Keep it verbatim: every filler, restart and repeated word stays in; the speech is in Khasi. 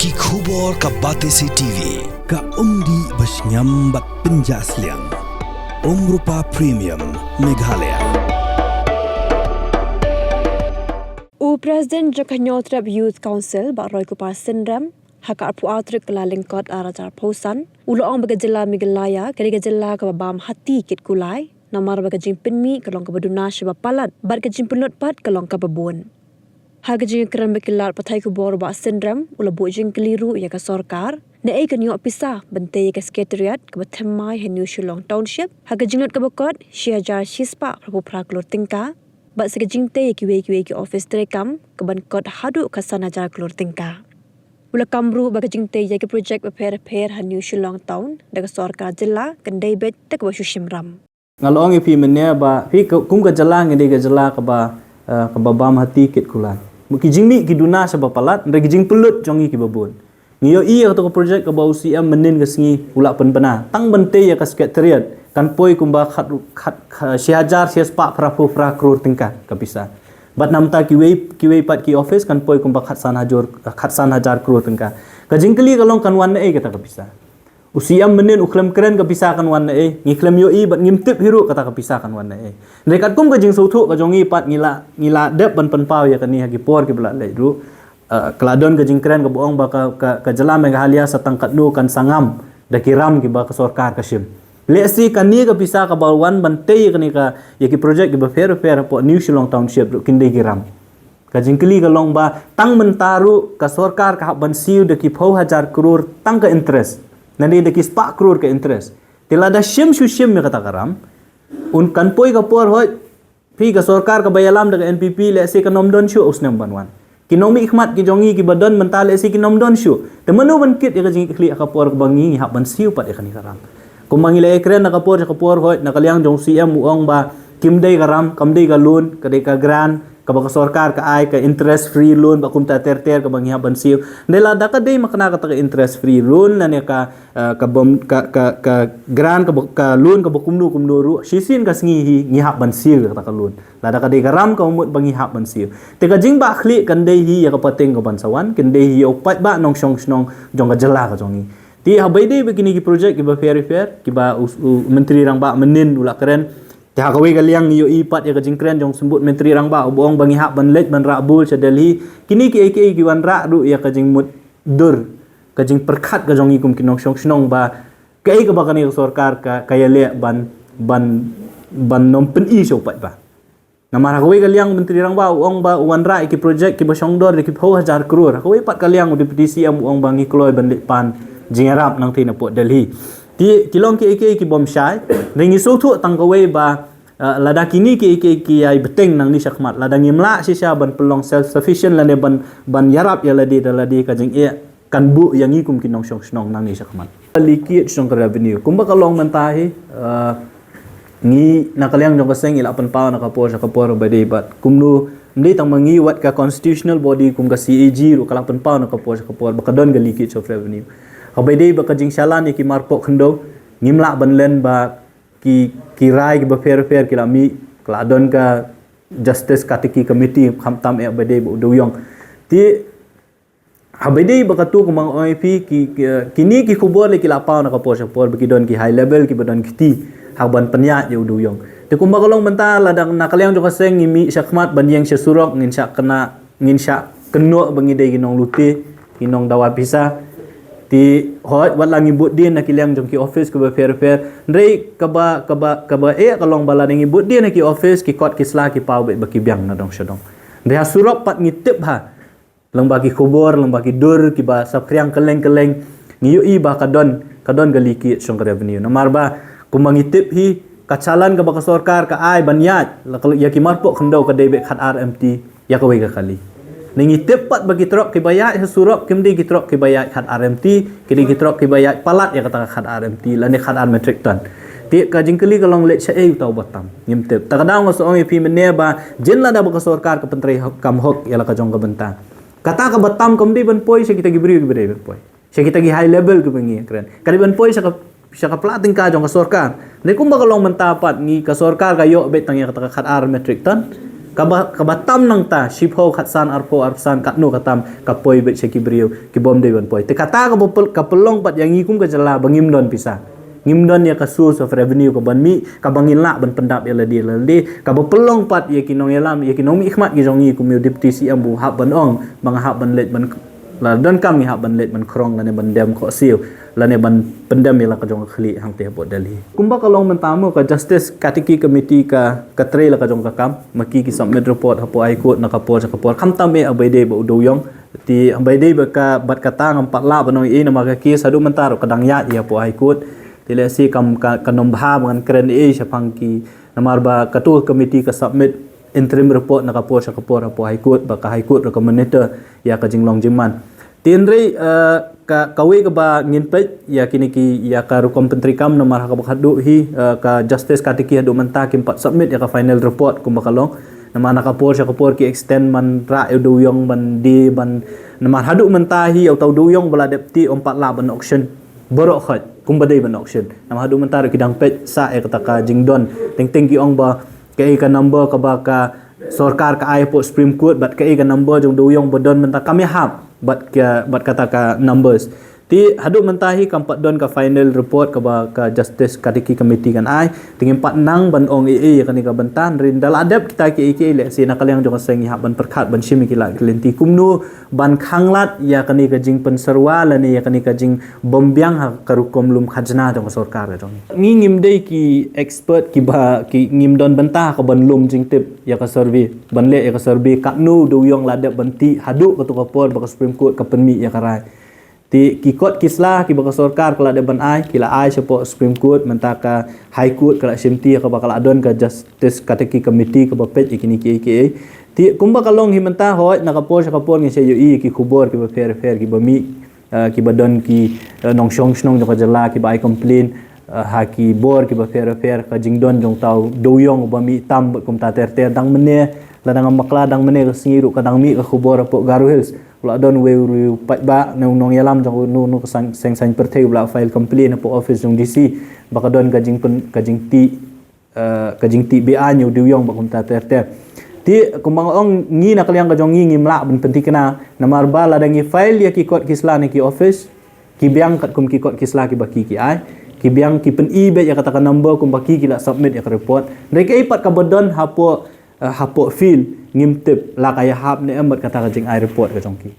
Ki khubor ka Batesi T V, ka umdih ba shngiam bad pynjah sliang. Umrupa Premium, Meghalaya. U President jong ka Hynñiewtrep Youth Council, Bah Roykupar Synrem, ha ka arphew ar tarik Kyllalyngkot ar hajar arphew san, u la ong ba ka jylla Meghalaya ka dei ka jylla kaba bam hati kit kulai, namar ba ka jingpynmih ka long kaba duna sha ba palat, bad ka jingpynlut pat ka long kaba bun. Ha ka jingkren bad ki lad pathai khubor, Bah Synrem u la buh jingkylli ruh ïa ka sorkar, naei kan ïoh pisa ban tei ïa ka Secretariat kaba thymmai ha New Shillong Township ha ka jinglut kaba kot shi hajar shispah phraphew phra klur tyngka, bad sa ka jingtei ïa kiwei kiwei ki office treikam kaban kot haduh ka san hajar klur tyngka. U la kam ruh ba ka jingtei ïa ki project bapher bapher ha New Shillong Town da ka sorkar jylla kan dei beit da kaba shu shim ram. Nga la ong ïa phi mynne ba phi ka, kum ka jylla ngi dei ka jylla kaba, eh, kaba bam hati kit kulai. Ki jingmih ki duna sha ba palat, hynrei ki jingpynlut jong ngi kiba bun. Ngi ïohi ïa kato ka project kaba u C M mynnin ka sngi u la pynbna, tang ban tei ïa ka Secretariat kan poi kumba khat, khat, khat, shi hajar shispah phraphew phra klur tyngka ka pisa. Bad namar kiwei, kiwei pat ki office kan poi kumba khat san hajar, khat san hajar klur tyngka. Ka jingkylli ka long kan wan naei kata ka pisa. U C M mynnin u khlem kren ka pisa kan wan naei, ngi khlem ïohi bad ngim tip hi ruh kata ka pisa kan wan naei. Hynrei katkum ka jingsngewthuh ka jong ngi pat ngi la, ngi la dep ban pynpaw ïa kane ha ki por kiba la leit ruh. Eh, ka la don ka jingkren kaba ong ba ka, ka, ka jylla Meghalaya sa tang katno kan sa ngam da ki ram kiba ka sorkar ka shim. Lehse kane ka pisa kaba wan ban tei ïa kane ka, ïa ki project kiba pher pher hapoh New Shillong Township ruh kin dei ki ram. Ka jingkylli ka long ba tang mynta ruh ka sorkar ka hap ban siew da ki phew hajar klur tang ka interest. Lane da ki spah klur ka interest. Te lada shim shu shim ïa kata ka ram, un kan poi ka por, hooid, phi, ka sorkar kaba ïalam da ka N P P lehse kan ym don shuh u snem ban wan. Ki nongmihkhmat ki jong ngi kiba don mynta lehse kin ym don shuh. Te mano ban kit ïa ka jingkitkhlieh ha ka por kaba ngi, ngi hap ban siew pat ïa kane ka ram. Kumba ngi la ïakren na ka por sha ka por, hooid, na ka liang jong u C M u ong ba kim dei ka ram, kam dei ka loan, ka dei ka grant kaba ka sorkar ka ai, ka interest free loan, ba kumta ter ter kaba ngi hap ban siew. Hynrei lada ka dei ma kane kata ka interest free loan lane ka, eh, ka bym, ka, ka, ka grant kaba, ka loan kaba kumno kumno ruh, shisien ka sngi hi ngi hap ban siew kata ka loan. Lada ka dei ka ram kaba mut ba ngi hap ban siew. Te ka jingbahkhlieh kan dei hi ïa ka pateng kaban sa wan, kan dei hi ïa u paidbah nongshong shnong jong ka jylla ka jong ngi. Te haba ïadei bad kine ki project kiba pher pher kiba u, u Myntri Rangbah mynnin u la kren, te ha kawei ka liang ngi ïohi pat ïa ka jingkren jong u Symbud Myntri Rangbah uba ong ba ngi hap ban leit ban rah bul sha Delhi. Kine kiei kiei ki wanrah ruh ïa ka jingmutdur, ka jingpyrkhat ka jong ngi kum ki nongshong shnong ba kaei kaba kane ka sorkar ka, ka ïaleh ban, ban, ban nym pyni sha u paidbah. Namar ha kawei ka liang u Myntri Rangbah u ong ba u wanrah ïa ki project kiba shongdor da ki phew hajar klur. Ha kawei pat ka liang u Deputy C M u ong ba ngi kloi ban leit pan jingïarap nangta napoh Delhi. Te ki long kiei kiei ki bym shai. Hynrei ngi sngewthuh tang kawei ba, eh, lada kine kiei kiei ki ïai bteng nangne shakhmat, lada ngim lah shisha ban pynlong self sufficient lane ban, ban ïarap ïa lade da lade, ka jingeh kan buh ïa ngi kum ki nongshong shnong nangne shakhmat. Leakage jong ka revenue kumba ka long mynta hi, eh, ngi na ka liang jong ka seng ngi la pynpaw na ka por sha ka por ba dei bad kumno, ym dei tang ma ngi, wat ka constitutional body kum ka C A G ruh ka la pynpaw na ka por sha ka por ba ka don ka leakage of revenue. Haba ïadei bad ka jingshalan ïa ki marpoh khyndew, ngim lah ban len ba ki, ki rai kiba pher pher ki la mih, ka la don ka Justice Category Committee, khamtam eh ba dei bad u dewïong. Te haba ïadei bad katu kumba nga ong ïa phi ki, ki, kine ki khubor lei ki la paw na ka por sha ka por ba ki don ki high level kiba don kti ha ban pynïaid ïa u dewïong. Te kumba ka long mynta, lada na ka liang jong ka seng ngi mih shakhmat ban ïeng sha surok, ngin shah kynnoh, ngin shah kynnoh ba ngi dei ki nonglute, ki nongdawa pisa. Te hooid, wat la ngi bud dien na ki liang jong ki office kiba pher pher, hynrei kaba, kaba, kaba eh ka long ba lada ngi bud dien na ki office, ki kot ki sla ki paw beit ba ki biang na dong sha dong. Hynrei ha surok pat ngi tip ha lyngba ki khubor, lyngba ki dur kiba saphriang kylleng kylleng, ngi ïohi ba ka don, ka don ka leakage jong ka revenue. Namar ba kumba ngi tip hi, ka chalan kaba ka sorkar ka ai ban ïaid la ka, ïa ki marpoh khyndew ka dei beit khatar M T ïa kawei ka kali. Ngi tip pat ba ki trok kiba ïaid ha surok kim dei ki trok kiba ïaid khatar M T, ki dei ki trok kiba ïaid palat ïa kata ka khatar M T lane khatar metric ton. Te ka jingkylli ka long leit shaei uta uba tam, ngim tip. Ta ka daw nga sa ong ïa phi mynne ba jin lada ba ka sorkar ka pyntrei kam hok ïa la ka jong ka bynta, kata kaba tam kam dei ban poi sha kita ki briew kiba dei ban poi sha kita ki high level kiba ngi kren. Ka dei ban poi sha ka, sha ka pla tyngka jong ka sorkar. Hynrei kumba ka long mynta pat ngi, ka sorkar ka ïoh beit tang ïa kata ka khatar metric ton. Kaba, kaba tam nangta, shiphew, khatsan, arphew, arphew san, katno ka tam, ka poi beit sha ki briew, ki bym dei ban poi. Te kata kaba pel-, ka pynlong pat ïa ngi kum ka jylla ba ngim don pisa. Ngim don ïa ka source of revenue kaban mih, kaba ngin lah ban pyndap ïa lade ïa lade, kaba pynlong pat ïa ki nongïalam, ïa ki nongmihkhmat ki jong ngi kum u Deputy C M u hap ban ong, ba nga hap ban leit ban la donkam ngi hap ban leit ban khrong lane ban dem khohsiew lane ban pyndem ïa la ka jong ka khlieh hangtei hapoh Delhi. Kumba ka long mynta mo ka Justice Category Committee ka, ka trei la ka jong ka kam, ma ki ki submit report hapoh High Court na ka por sha ka por, khamtam eh ha ba ïadei bad u dewïong. Te ha ba ïadei bad ka, bad kata ngam pat lah ban ong ei namar ka case haduh mynta ruh ka dang ïaid ïa hapoh High Court. Te lehse kam ka, kan ym bha ba ngan kren ei shaphang ki, namar ba katu ka committee ka submit interim report na ka por sha ka por hapoh High Court, ba ka High Court ruh ka monitor ïa ka jinglong jingman. Te hynrei, eh, ka, kawei kaba ngin peit ïa kine ki, ïa ka rukom pyntreikam, namar ha kaba khatduh hi, eh, ka Justice Category haduh mynta kim pat submit ïa ka final report kumba ka long. Namar na ka por sha ka por ki extend ban rah ïa u dewïong ban die ban, namar haduh mynta hi ïa uta u dewïong ba la dep tih ym pat lah ban auction baroh khoit kumba dei ban auction. Namar haduh mynta ruh ki dang peit sah ïa kata ka jingdon. Teng teng ki ong ba kaei ka number kaba ka sorkar ka ai hapoh Supreme Court bad kaei ka number jong u dewïong ba don mynta kam ïahap bad ka, bad kata ka numbers. Te haduh mynta hi kam pat don ka final report kaba ka Justice Category Committee kan ai. Te ngim pat nang ban ong ei ei ïa kane ka bynta, hynrei ynda la dep kita kiei kiei lehse na ka liang jong ka seng ngi hap ban pyrkhat ban shim ïa ki lad ki lynti kumno ban khanglad ïa kane ka jingpynsyrwa lane ïa kane ka jingbymbiang ha ka rukom lum khajna jong ka sorkar ka jong ngi. Ngi ngim dei ki expert kiba, ki, ngim don bynta ha kaban lum jingtip ïa ka survey, ban leh ïa ka survey katno u dewïong la dep ban tih haduh katu ka por ba ka Supreme Court ka pynmih ïa ka rai. Te ki kot ki sla kiba ka sorkar ka la dep ban ai, ki la ai shapoh Supreme Court, mynta ka High Court ka la shimti ïa kaba ka la don ka Justice Category Committee kaba peit ïa kine kiei kiei. Te kumba ka long hi mynta, hooid na ka por sha ka por ngin sa ïohi ïa ki khubor kiba pher pher kiba mih, eh, kiba don ki, eh, nongshong shnong jong ka jylla kiba ai complain, eh, ha ki bor kiba pher pher, ka jingdon jong uta u dewïong uba mih tam bad kumta ter ter. Dang mynne, lada ngam bakla, dang mynne ka sngi ruh ka dang mih ka khubor hapoh Garo Hills. U la don uwei u paidbah ne u nongïalam jong u, u, u seng, seng saiñ pyrthei u la file complain hapoh office jong D C ba ka don ka jingpyn, ka jingtih, eh, ka jingtih beaiñ ïa u dewïong bad kumta ter ter. Te kumba nga ong, ngi na ka liang ka jong ngi ngim lah ban pynthikna, namar ba lada ngi file ïa ki kot ki sla na ki office, ki biang katkum ki kot ki sla kiba ki ki ai, ki biang ki pyni beit ïa kata ka number kumba ki ki la submit ïa ka report. Hynrei kaei pat kaba don hapoh, eh, hapoh field ngim tip la ka ïahap ne em bad kata ka jingai report ka jong ki.